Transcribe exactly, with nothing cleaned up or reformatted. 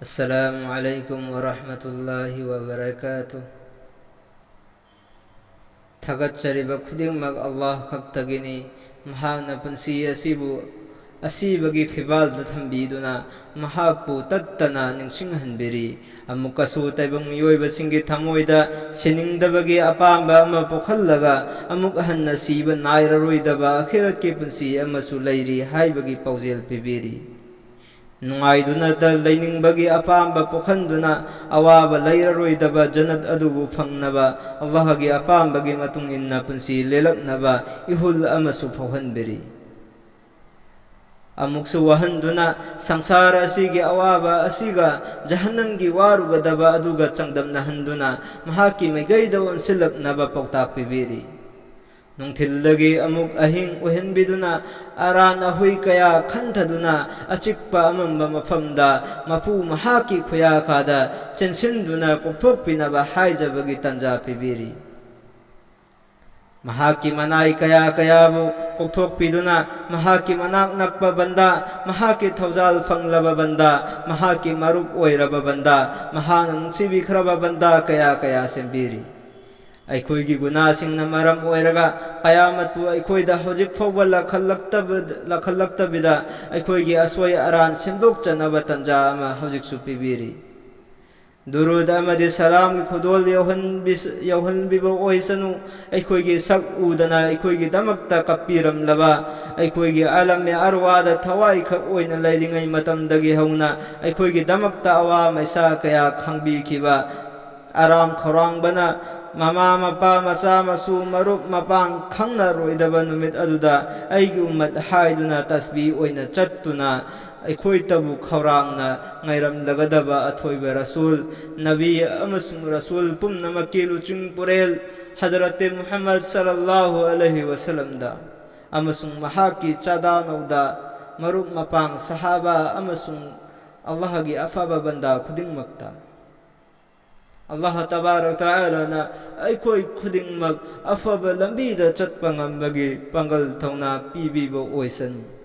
السلام عليكم ورحمة الله وبركاته. ꯊꯥꯒꯠꯆꯔꯤꯕ ꯈꯨꯗꯤꯡꯃꯛ ꯑꯜꯂꯥꯍ ꯈꯛꯇꯒꯤꯅꯤ꯫ ꯃꯍꯥꯛꯅ ꯄꯨꯟꯁꯤ ꯑꯁꯤꯕꯨ ꯑꯁꯤꯕꯒꯤ ꯐꯤꯕꯥꯜꯗ ꯊꯝꯕꯤꯗꯨꯅ ꯃꯍꯥꯛꯄꯨ ꯇꯠꯇꯅ ꯅꯤꯡꯁꯤꯡꯍꯟꯕꯤꯔꯤ꯫ ꯑꯃꯨꯛꯀꯁꯨ ꯇꯥꯏꯕꯪ ꯃꯤꯑꯣꯏꯕꯁꯤꯡꯒꯤ ꯊꯃꯣꯏꯗ ꯁꯤꯅꯤꯡꯗꯕꯒꯤ ꯑꯄꯥꯝꯕ ꯑꯃ ꯄꯣꯛꯍꯜꯂꯒ ꯑꯃꯨꯛ ꯍꯟꯅ ꯁꯤꯕ ꯅꯥꯏꯔꯔꯣꯏꯗꯕ ꯑꯈꯤꯔꯠꯀꯤ ꯄꯨꯟꯁꯤ ꯑꯃꯁꯨ ꯂꯩꯔꯤ ꯍꯥꯏꯕꯒꯤ ꯄꯥꯎꯖꯦꯜ ꯄꯤꯕꯤꯔꯤ꯫ ꯅꯨꯡꯉꯥꯏꯗꯨꯅꯇ ꯂꯩꯅꯤꯡꯕꯒꯤ ꯑꯄꯥꯝꯕ ꯄꯣꯛꯍꯟꯗꯨꯅ ꯑꯋꯥꯕ ꯂꯩꯔꯔꯣꯏꯗꯕ ꯖꯟꯅꯠ ꯑꯗꯨꯕꯨ ꯐꯪꯅꯕ ꯑꯜꯂꯥꯍꯒꯤ ꯑꯄꯥꯝꯕꯒꯤ ꯃꯇꯨꯡ ꯏꯟꯅ ꯄꯨꯟꯁꯤ ꯂꯦꯜꯂꯛꯅꯕ ꯏꯍꯨꯜ ꯑꯃꯁꯨ ꯐꯥꯎꯍꯟꯕꯤꯔꯤ꯫ ꯑꯃꯨꯛꯁꯨ ꯋꯥꯍꯟꯗꯨꯅ ꯁꯪꯁꯥꯔ ꯑꯁꯤꯒꯤ ꯑꯋꯥꯕ ꯑꯁꯤꯒ ꯖꯍꯟꯅꯝꯒꯤ ꯋꯥꯔꯨꯒꯗꯕ ꯑꯗꯨꯒ ꯆꯥꯡꯗꯝꯅꯍꯟꯗꯨꯅ ꯃꯍꯥꯛꯀꯤ ꯃꯥꯏꯀꯩꯗ ꯑꯣꯟꯁꯤꯜꯂꯛꯅꯕ ꯄꯥꯎꯇꯥꯛ ꯄꯤꯕꯤꯔꯤ꯫ ꯅꯨꯡꯊꯤꯜꯗꯒꯤ ꯑꯃꯨꯛ ꯑꯍꯤꯡ ꯑꯣꯏꯍꯟꯕꯤꯗꯨꯅ ꯑꯔꯥꯟ ꯑꯍꯨꯏ ꯀꯌꯥ ꯈꯟꯊꯗꯨꯅ ꯑꯆꯤꯛꯄ ꯑꯃꯝꯕ ꯃꯐꯝꯗ ꯃꯄꯨ ꯃꯍꯥꯛꯀꯤ ꯈꯨꯌꯥꯈꯥꯗ ꯆꯦꯟꯁꯤꯟꯗꯨꯅ ꯀꯣꯛꯊꯣꯛꯄꯤꯅꯕ ꯍꯥꯏꯖꯕꯒꯤ ꯇꯥꯟꯖꯥ ꯄꯤꯕꯤꯔꯤ꯫ ꯃꯍꯥꯛꯀꯤ ꯃꯅꯥꯏ ꯀꯌꯥ ꯀꯌꯥꯕꯨ ꯀꯣꯛꯊꯣꯛꯄꯤꯗꯨꯅ ꯃꯍꯥꯛꯀꯤ ꯃꯅꯥꯛ ꯅꯛꯄ ꯕꯟꯗꯥ, ꯃꯍꯥꯛꯀꯤ ꯊꯧꯖꯥꯜ ꯐꯪꯂꯕ ꯕꯟꯗꯥ, ꯃꯍꯥꯛꯀꯤ ꯃꯔꯨꯞ ꯑꯣꯏꯔꯕ ꯕꯟꯗꯥ, ꯃꯍꯥꯛꯅ ꯅꯨꯡꯁꯤꯕꯤꯈ꯭ꯔꯕ ꯕꯟꯗꯥ ꯀꯌꯥ ꯀꯌꯥ ꯁꯦꯝꯕꯤꯔꯤ꯫ ꯑꯩꯈꯣꯏꯒꯤ ꯒꯨꯅꯥꯁꯤꯡꯅ ꯃꯔꯝ ꯑꯣꯏꯔꯒ ꯀꯌꯥꯃꯠꯄꯨ ꯑꯩꯈꯣꯏꯗ ꯍꯧꯖꯤꯛ ꯐꯥꯎꯕ ꯂꯥꯛꯍꯜꯂꯛꯇꯕ-, ꯂꯥꯛꯍꯜꯂꯛꯇꯕꯤꯗ ꯑꯩꯈꯣꯏꯒꯤ ꯑꯁꯣꯏ ꯑꯔꯥꯟ ꯁꯦꯝꯗꯣꯛꯆꯅꯕ ꯇꯥꯟꯖꯥ ꯑꯃ ꯍꯧꯖꯤꯛꯁꯨ ꯄꯤꯕꯤꯔꯤ꯫ ꯗꯨꯔꯨꯗ ꯑꯃꯗꯤ ꯁꯂꯥꯝꯒꯤ ꯈꯨꯗꯣꯜ ꯌꯧꯍꯟꯕꯤ-, ꯌꯧꯍꯟꯕꯤꯕ ꯑꯣꯏꯁꯅꯨ꯫ ꯑꯩꯈꯣꯏꯒꯤ ꯁꯛ ꯎꯗꯅ ꯑꯩꯈꯣꯏꯒꯤꯗꯃꯛꯇ ꯀꯞꯄꯤꯔꯝꯂꯕ, ꯑꯩꯈꯣꯏꯒꯤ ꯑꯥꯂꯝ ꯑꯔꯋꯥꯗ ꯊꯋꯥꯏꯈꯛ ꯑꯣꯏꯅ ꯂꯩꯔꯤꯉꯩ ꯃꯇꯝꯗꯒꯤ ꯍꯧꯅ ꯑꯩꯈꯣꯏꯒꯤꯗꯃꯛꯇ ꯑꯋꯥ ꯃꯩꯁꯥ ꯀꯌꯥ ꯈꯥꯡꯕꯤꯈꯤꯕ, ꯑꯔꯥꯝ ꯈꯧꯔꯥꯡꯕꯅ ꯃꯃꯥ ꯃꯄꯥ ꯃꯆꯥ ꯃꯁꯨ ꯃꯔꯨꯞ ꯃꯄꯥꯡ ꯈꯪꯅꯔꯣꯏꯗꯕ ꯅꯨꯃꯤꯠ ꯑꯗꯨꯗ ꯑꯩꯒꯤ ꯎꯝꯃꯠ ꯍꯥꯏꯗꯨꯅ ꯇꯁꯕꯤ ꯑꯣꯏꯅ ꯆꯠꯇꯨꯅ ꯑꯩꯈꯣꯏꯇꯕꯨ ꯈꯧꯔꯥꯡꯅ ꯉꯥꯏꯔꯝꯂꯒꯗꯕ ꯑꯊꯣꯏꯕ ꯔꯁꯨꯜ, ꯅꯕꯤ ꯑꯃꯁꯨꯡ ꯔꯁꯨꯜ ꯄꯨꯝꯅꯃꯛꯀꯤ ꯂꯨꯆꯤꯡ ꯄꯨꯔꯦꯜ ꯍꯖꯔꯠ ꯃꯨꯍꯝꯃꯗ ꯁꯜꯂꯜꯂꯥꯍꯨ ꯑꯂꯩꯍꯤ ꯋꯁꯜꯂꯝꯗ ꯑꯃꯁꯨꯡ ꯃꯍꯥꯛꯀꯤ ꯆꯥꯗꯥ ꯅꯧꯗꯥ, ꯃꯔꯨꯞ ꯃꯄꯥꯡ, ꯁꯍꯥꯕꯥ ꯑꯃꯁꯨꯡ ꯑꯜꯂꯥꯍꯒꯤ ꯑꯐꯕ ꯕꯟꯗꯥ ꯈꯨꯗꯤꯡꯃꯛꯇ꯫ ꯑꯜꯂꯥꯍ ꯇꯕꯥꯔꯛ ꯇꯥꯂꯥꯅ ꯑꯩꯈꯣꯏ ꯈꯨꯗꯤꯡꯃꯛ ꯑꯐꯕ ꯂꯝꯕꯤꯗ ꯆꯠꯄ ꯉꯝꯕꯒꯤ ꯄꯥꯡꯒꯜ ꯊꯧꯅꯥ ꯄꯤꯕꯤꯕ ꯑꯣꯏꯁꯅꯨ꯫